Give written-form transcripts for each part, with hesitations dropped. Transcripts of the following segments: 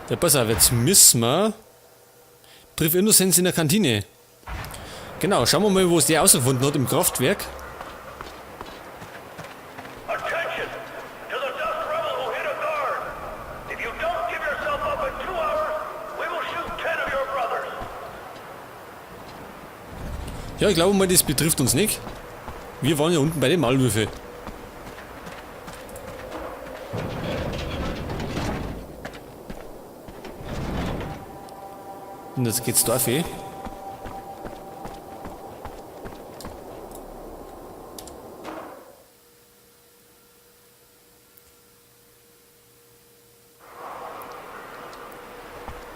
Ja, pass auf, jetzt müssen wir... Triff Innozenz in der Kantine. Genau, schauen wir mal, wo es der rausgefunden hat im Kraftwerk. Attention! To the Dust Rebel who hit a guard! If you don't give yourself up in 2 hours, we will shoot 10 of your brothers! Ja, ich glaube mal, das betrifft uns nicht. Wir waren ja unten bei den Maulwürfen. Und jetzt geht's da eh.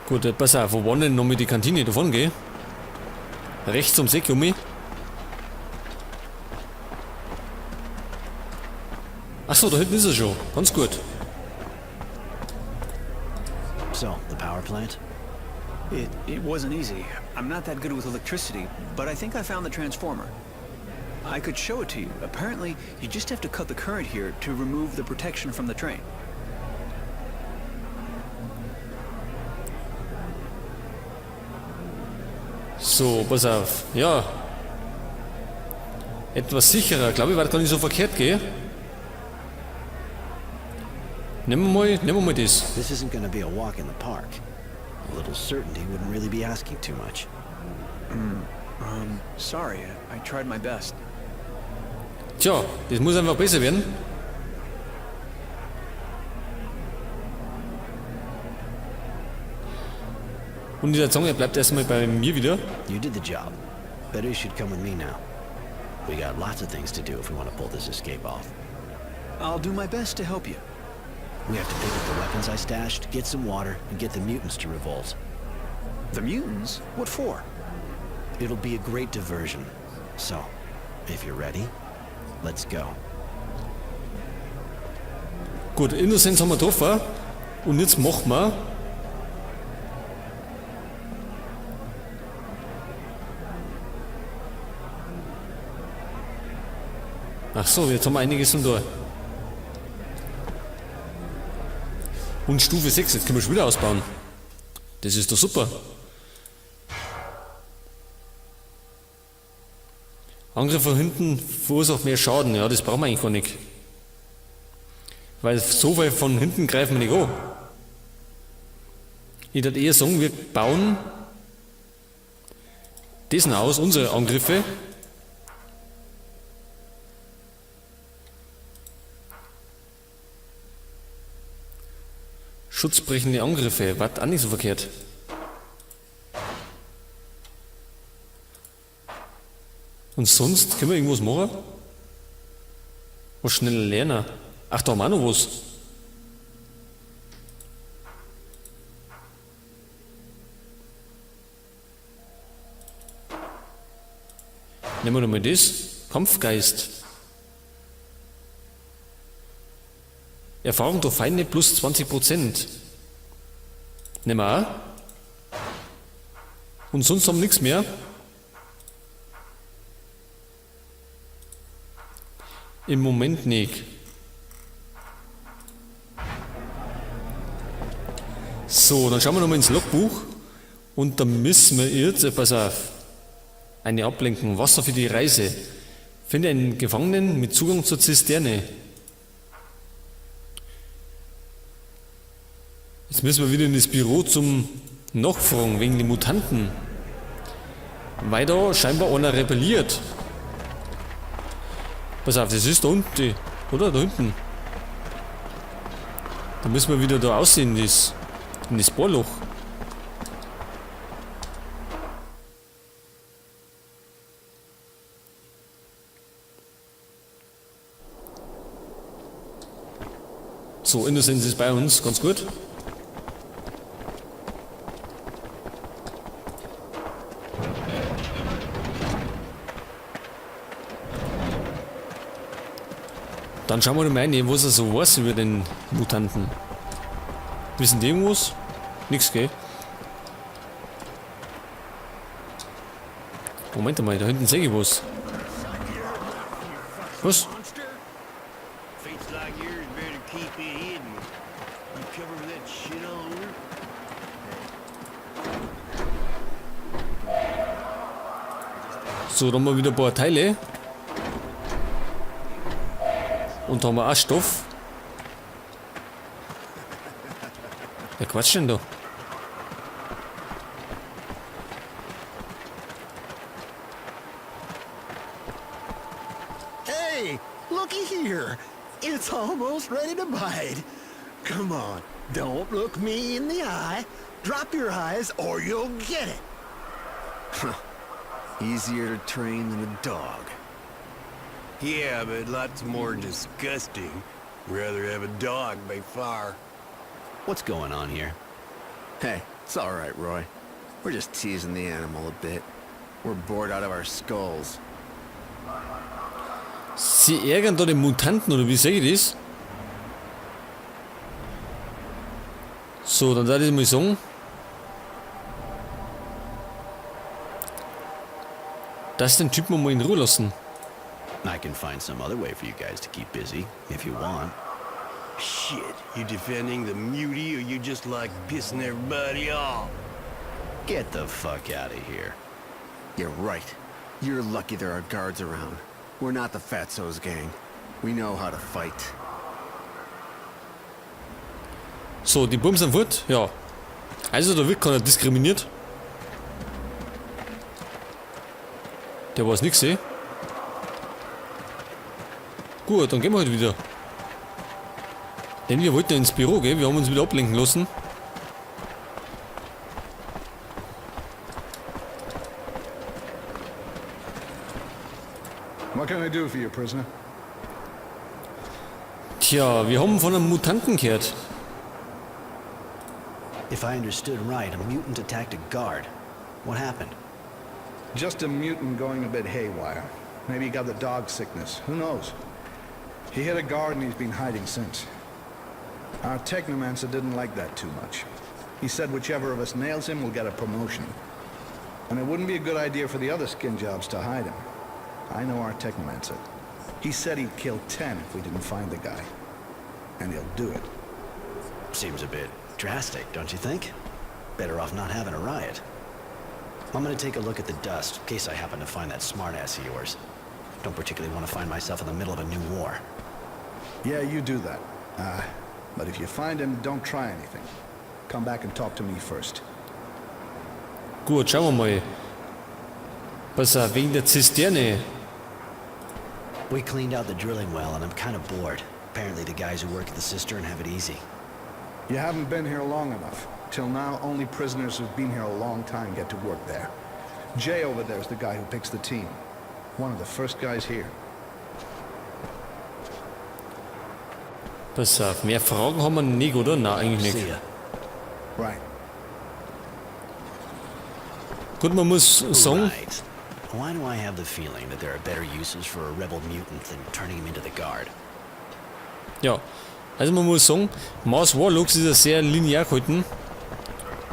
Gut, pass auf, wo war denn noch mit die Kantine davon, gell? Rechts ums Eck, Junge. Achso, da hinten ist er schon. Ganz gut. So, the power plant? It wasn't easy. I'm not that good with electricity, but I think I found the transformer. I could show it to you. Apparently, you just have to cut the current here to remove the protection from the train. So, pass auf. Ja. Etwas sicherer. Glaube ich, war gar nicht so verkehrt, gell? Nehmen wir mal das. This isn't gonna be a walk in the park. A little certainty wouldn't really be asking too much. Sorry, I tried my best. Tja, das muss einfach besser werden. Und dieser Zange bleibt erstmal bei mir wieder. You did the job. Better you should come with me now. We got lots of things to do if we want to pull this escape off. I'll do my best to help you. We have to pick up the weapons I stashed, get some water, and get the mutants to revolt. The mutants? What for? It'll be a great diversion. So, if you're ready, let's go. Gut, Innozenz haben wir getroffen. Und jetzt machen wir... Ach so, jetzt haben wir einiges um da. Und Stufe 6, jetzt können wir schon wieder ausbauen. Das ist doch super. Angriff von hinten verursacht mehr Schaden. Ja, das brauchen wir eigentlich gar nicht. Weil so weit von hinten greifen wir nicht an. Ich würde eher sagen, wir bauen das noch aus, unsere Angriffe. Schutzbrechende Angriffe, war auch nicht so verkehrt. Und sonst können wir irgendwas machen? Was schneller lernen? Ach, da haben wir auch noch was. Nehmen wir doch mal das. Kampfgeist. Erfahrung durch Feinde plus 20%. Nehmen wir auch. Und sonst haben wir nichts mehr. Im Moment nicht. So, dann schauen wir nochmal ins Logbuch. Und da müssen wir jetzt, pass auf, eine Ablenkung, Wasser für die Reise. Finde einen Gefangenen mit Zugang zur Zisterne. Jetzt müssen wir wieder in das Büro zum Nachfragen wegen den Mutanten. Weil da scheinbar einer rebelliert. Pass auf, das ist da unten, oder? Da hinten. Da müssen wir wieder da aussehen, in das Bohrloch. So, Innozenz ist bei uns, ganz gut. Dann schauen wir mal rein, was er so weiß über den Mutanten. Wissen die irgendwas? Nix, gell? Moment mal, da hinten sehe ich was. Was? Fates like yours better keep it hidden. You cover with that shit all over? So, da haben wir wieder ein paar Teile. Und da haben wir auch Stoff. Wer quatscht denn da? Hey, looky here. It's almost ready to bite. Come on, don't look me in the eye. Drop your eyes or you'll get it. Easier to train than a dog. Yeah, but lots more disgusting. Rather have a dog by far. What's going on here? Hey, it's all right, Roy. We're just teasing the animal a bit. We're bored out of our skulls. Sie ärgern da den Mutanten, oder wie sag ich das? So, dann werde ich mal sagen. Dass den Typen mal in Ruhe lassen. I can find some other way for you guys to keep busy, if you want. Shit, you defending the mutie or you just like pissing everybody off? Get the fuck out of here. You're right. You're lucky there are guards around. We're not the Fatso's gang. We know how to fight. So, die Buben sind fort. Ja. Also, da wird keiner diskriminiert. Der war's nix, eh? Gut, dann gehen wir halt wieder. Denn wir wollten ja ins Büro, gell? Wir haben uns wieder ablenken lassen. What can I do for you, prisoner? Tja, wir haben von einem Mutanten gehört. If I understood right, a mutant attacked a guard. What happened? Just a mutant going a bit haywire. Maybe he got the dog sickness. Who knows? He hit a guard and he's been hiding since. Our technomancer didn't like that too much. He said whichever of us nails him will get a promotion. And it wouldn't be a good idea for the other skin jobs to hide him. I know our technomancer. He said he'd kill 10 if we didn't find the guy. And he'll do it. Seems a bit drastic, don't you think? Better off not having a riot. I'm gonna take a look at the dust, in case I happen to find that smartass of yours. Don't particularly want to find myself in the middle of a new war. Yeah, you do that. But if you find him, don't try anything. Come back and talk to me first. Gut, schauen wir mal. Pass auf, wegen der Zisterne. We cleaned out the drilling well, and I'm kind of bored. Apparently the guys who work at the cistern have it easy. You haven't been here long enough. Till now, only prisoners who've been here a long time get to work there. Jay over there's the guy who picks the team. One of the first guys here. Pass auf, mehr Fragen haben wir nicht, oder? Nein, eigentlich See nicht. ya. Right. Gut, man muss sagen, Right. Why do I have the feeling that there are better uses for a rebel mutant than turning him into the guard? ja. Also man muss sagen, Mars Warlocks ist ja sehr linear gehalten.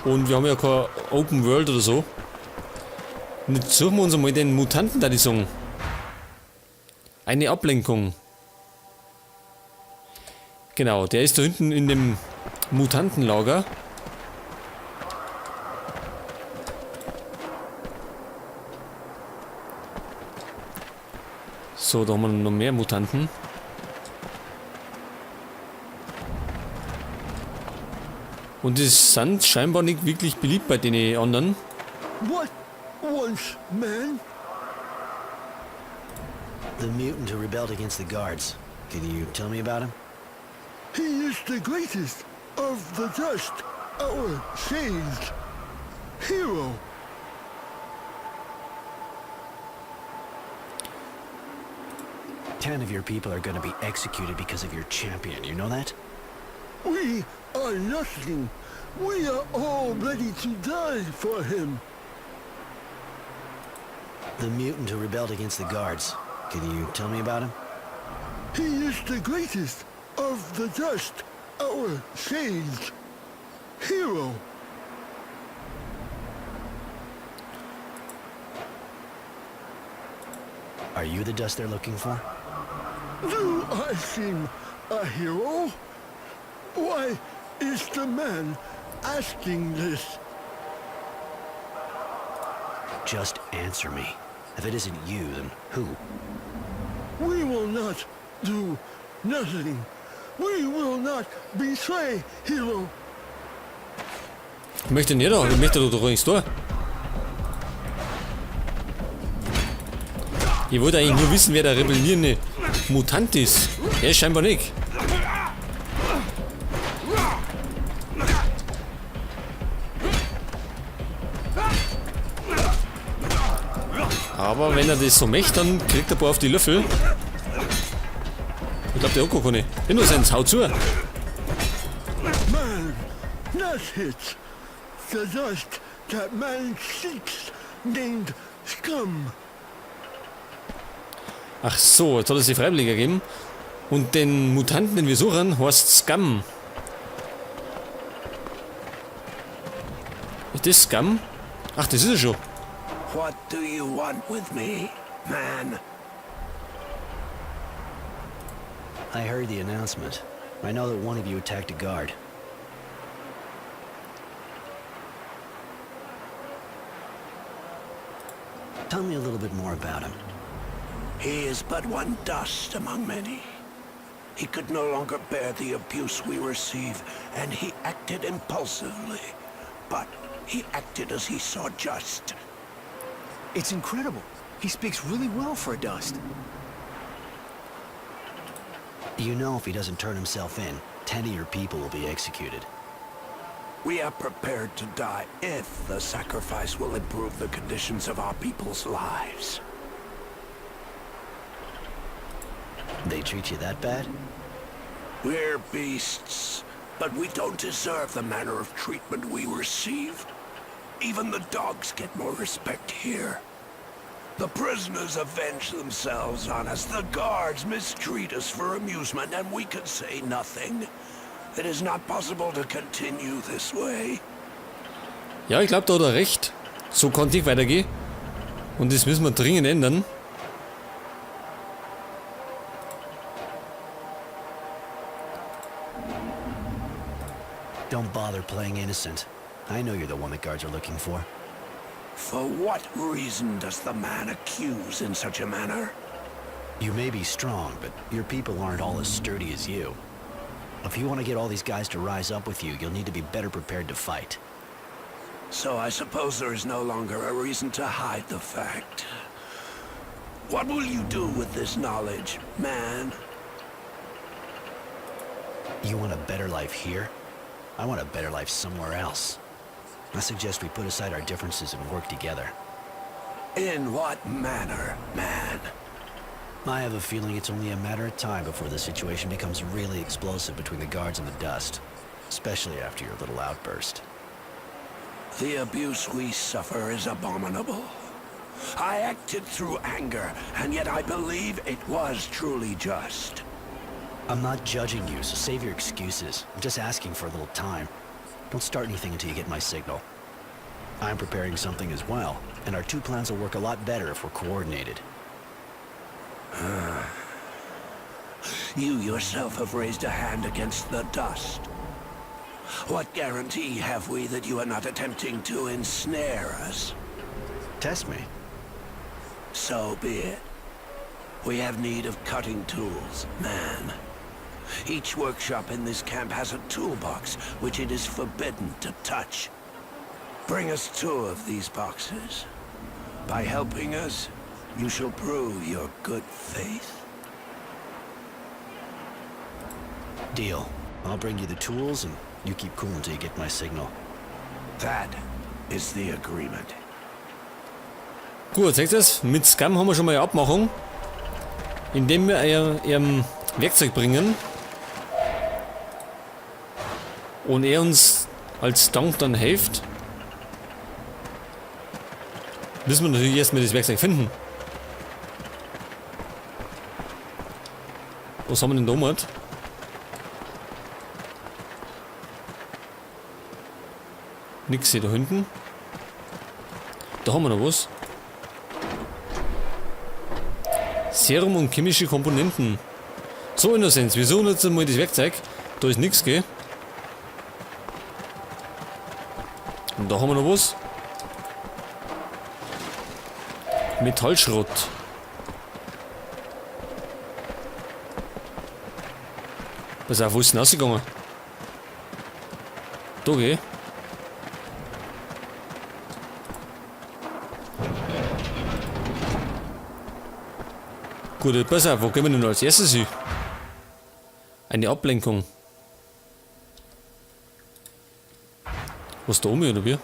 Und wir haben ja keine Open World oder so. Und jetzt suchen wir uns einmal den Mutanten da, die sagen. Eine Ablenkung. Genau, der ist da hinten in dem Mutantenlager. So, da haben wir noch mehr Mutanten. Und die sind scheinbar nicht wirklich beliebt bei den anderen. What once, man? The mutant who rebelled against the guards. Can you tell me about him? He is the greatest of the dust, our sage hero. 10 of your people are gonna be executed because of your champion, you know that? We are nothing. We are all ready to die for him. The mutant who rebelled against the guards. Can you tell me about him? He is the greatest of the dust, our sage hero. Are you the dust they're looking for? Do I seem a hero? Why is the man asking this? Just answer me. If it isn't you, then who? We will not do nothing. We will not betray Hero. Ich möchte nicht da, ich möchte da doch nichts da. Ich wollte eigentlich nur wissen, wer der rebellierende Mutant ist. Er ist scheinbar nicht. Aber wenn er das so möchte, dann kriegt er ein paar auf die Löffel. Ich glaub, der hat gar keine. Innozenz, hau zu! Man, that's it. The dust that man seeks, named Scum. Ach so, jetzt hat er sich freiwillig ergeben. Und den Mutanten, den wir suchen, heißt Scum. Ist das Scum? Ach, das ist er schon. What do you want with me, man? I heard the announcement. I know that one of you attacked a guard. Tell me a little bit more about him. He is but one dust among many. He could no longer bear the abuse we receive, and he acted impulsively. But he acted as he saw just. It's incredible. He speaks really well for a dust. You know if he doesn't turn himself in, 10 of your people will be executed. We are prepared to die if the sacrifice will improve the conditions of our people's lives. They treat you that bad? We're beasts, but we don't deserve the manner of treatment we receive. Even the dogs get more respect here. The prisoners avenge themselves on us. The guards mistreat us for amusement, and we can say nothing. It is not possible to continue this way. Ja, ich glaube, da hat er recht. So kann es nicht weitergehen. Und das müssen wir dringend ändern. Don't bother playing innocent. I know you're the one the guards are looking for. For what reason does the man accuse in such a manner? You may be strong, but your people aren't all as sturdy as you. If you want to get all these guys to rise up with you, you'll need to be better prepared to fight. So I suppose there is no longer a reason to hide the fact. What will you do with this knowledge, man? You want a better life here? I want a better life somewhere else. I suggest we put aside our differences and work together. In what manner, man? I have a feeling it's only a matter of time before the situation becomes really explosive between the guards and the dust. Especially after your little outburst. The abuse we suffer is abominable. I acted through anger, and yet I believe it was truly just. I'm not judging you, so save your excuses. I'm just asking for a little time. Don't start anything until you get my signal. I'm preparing something as well, and our two plans will work a lot better if we're coordinated. You yourself have raised a hand against the dust. What guarantee have we that you are not attempting to ensnare us? Test me. So be it. We have need of cutting tools, man. Each workshop in this camp has a toolbox, which it is forbidden to touch. Bring us two of these boxes. By helping us, you shall prove your good faith. Deal. I'll bring you the tools, and you keep cool until you get my signal. That is the agreement. Gut, seht ihr das? Mit Scum haben wir schon mal eine Abmachung. Indem wir ihr Werkzeug bringen. Und er uns als Dank dann hilft. Müssen wir natürlich erstmal das Werkzeug finden. Was haben wir denn da gemacht? Nix hier da hinten. Da haben wir noch was. Serum und chemische Komponenten. So, Innozenz, wir suchen jetzt einmal das Werkzeug. Da ist nix, gell? Und da haben wir noch was. Metallschrott. Pass auf, wo ist denn rausgegangen? Da geh. Gut, pass auf, wo gehen wir denn als erstes hin? Eine Ablenkung. Was da oben oder wie?